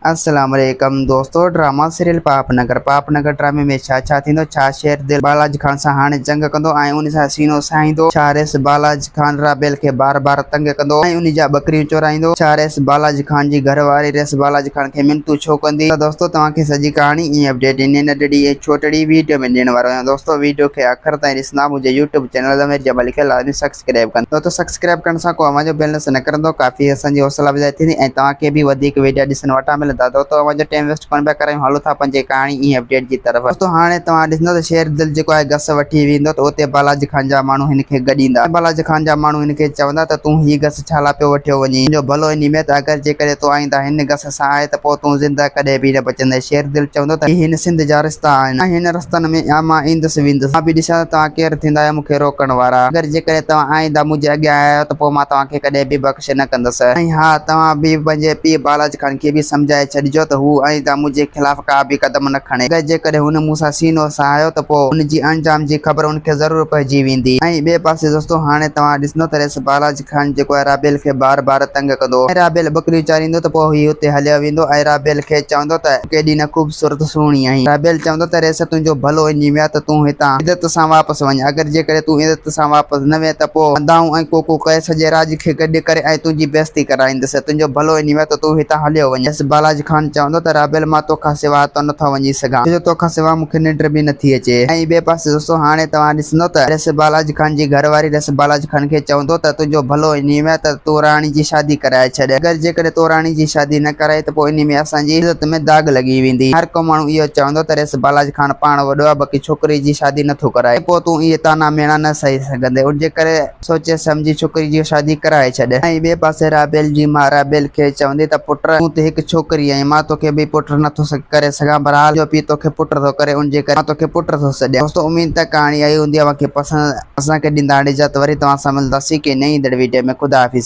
السلام عليڪم دوستو ڊراما سيريل پاپ نگر پاپ نگر ڊرامي ۾ ڇا ڇا ٿيندو ڇا شير دل بالاج خان سان هاڻي جنگ ڪندو ۽ ان سان سينو سهائيندو ڇا ريس بالاج خان رابيل کي بار بار تنگ ڪندو ۽ ان جا ٻڪريون چورائيندو ڇا ريس بالاج خان جي گهر واري ريس بالاج خان کي منتون ڇو ڪندي ته دوستو توهان کي سڄي ڪهاڻي ۽ اپڊيٽ ان ننڍڙي ۽ ڇوٽڙي ويڊيو ۾ ڏيڻ وارو آهيان دوستو ويڊيو کي آخر تائين ڏسندا منهنجي يوٽيوب چينل ضمير جمالي کي لازمي سبسڪرائب ڪندا دوستو سبسڪرائب ڪرڻ سان ڪو اوهان جو بيلنس نه ڪرندو ڪافي اسان جي حوصلا افزائي ٿيندي ۽ توهان کي به وڌيڪ ويڊيا ڏسڻ وٽان ملندا دوستو اوهان جو ٽيم ويسٽ ڪونه پيا ڪرايون هلو ٿا پنهنجي ڪهاڻي ۽ اپڊيٽ جي طرف دوستو هاڻي توهان ڏسندو ته شير دل جيڪو آهي گس وٺي ويندو ته اتي بالاجي خان جا ماڻهو هن کي گڏيندا ۽ بالاجي خان جا ماڻهو هن کي چوندا ته تون هي گس ڇا لا پيو وٺيو وڃين تنهنجو ڀلو انهي ۾ ته اگر جيڪڏهن تون آئنده هن گس سان آهي ته پوء تون زنده ڪڏهن به نه بچندين. شير دل چوندو ته هي هن سنڌ جا رستا آهن ۽ هن رستن ۾ يا مان ايندس ويندس. مان به ڏسان ته توهان ڪير ٿيندا آهيو مون کي روڪڻ وارا. اگر جيڪڏهن توهان آئنده منهنجي اڳيان آيا آهيو ته پوء مان توهان کي ڪڏهن به بخش نه ڪندس. ۽ ها توهان به پنهنجي پيء بالاچ خان کي به سمجهائي ڇڏجو ته هو آئنده منهنجي خلاف ڪا به قدم نه کڻي. اگر جيڪڏهن هن مون سان سينو سهايو ته پوء ان جي انجام جي خبر ان کي ضرور پئجي ويندي. ۽ ٻئي پاسي دوستو هاڻي توهان ڏسندو ته رئيس بالاچ خان جيڪو آهي رابيل کي بار بار تنگ ڪندو هو ۽ رابيل ٻڪريون چاريندو ته پوء هي اتي هليو ويندو ۽ رابيل کي چوندو ته تون ڪيڏي نه خوبصورت سهڻي آهين. رابيل چوندو ته ريس تنهنجو ڀلو وڃي ويا ته تون هتان عزت سان واپس وڃ اگر جيڪڏهن تون عزت سان واپس نه وئين ته پوء مان دانهون ۽ ڪوڪو ڪري سڄي راڄ کي گڏ ڪري ۽ تنهنجي بيعزتي ڪرائيندس. تنهنجو ڀلو وڃي ويا ته تون هتان هليو وڃ. ريس بالاچ خان چوندو ته رابيل مان توکان سواء ته نٿو وڃي سگهان ڇو جو توکان سواء مون کي ننڊ به نٿي اچي. ۽ ٻئي پاسي دوستو هاڻي توهان ڏسندو ته ريس بالاچ خان جي گهر واري ريس بالاچ خان کي چوندو ته تنهنجو ڀلو انهي ۾ ته تون راڻي جي شادي ڪرائي ڇڏ. اگر جيڪڏهن تو راڻي جي شادي نه ڪرائي ته پوء انهي ۾ اسان جي عزت ۾ داغ لڳي ويندي. هر ڪو ماڻهو اهو چوندو ته ريس بالاچ خان پاڻ وڏو آهي باقي ڇوڪري جي شادي نه ٿو ڪرائي. پوء تون اهي طعنا ميڻا نه سهي سگهندين. ان جي ڪري سوچي سمجهي ڇوڪري جي شادي ڪرائي ڇڏ. ۽ ٻئي پاسي رابيل جي ماء رابيل کي چوندي ته پٽ تون ته هڪ ڇوڪري آهين مان توکي به پٽ نه ٿو ڪري سگهان بهرحال تنهنجو پيء توکي پٽ ٿو ڪري ان جي ڪري مان توکي پٽ ٿو سڏيان. دوستو اميد ته ڪهاڻي آئي هوندي اوهان کي پسند. اسان کي ڏيندا اجازت وري توهان سان ملنداسين ڪنهن نئين ايندڙ ويڊيو ۾ خدا حافظ.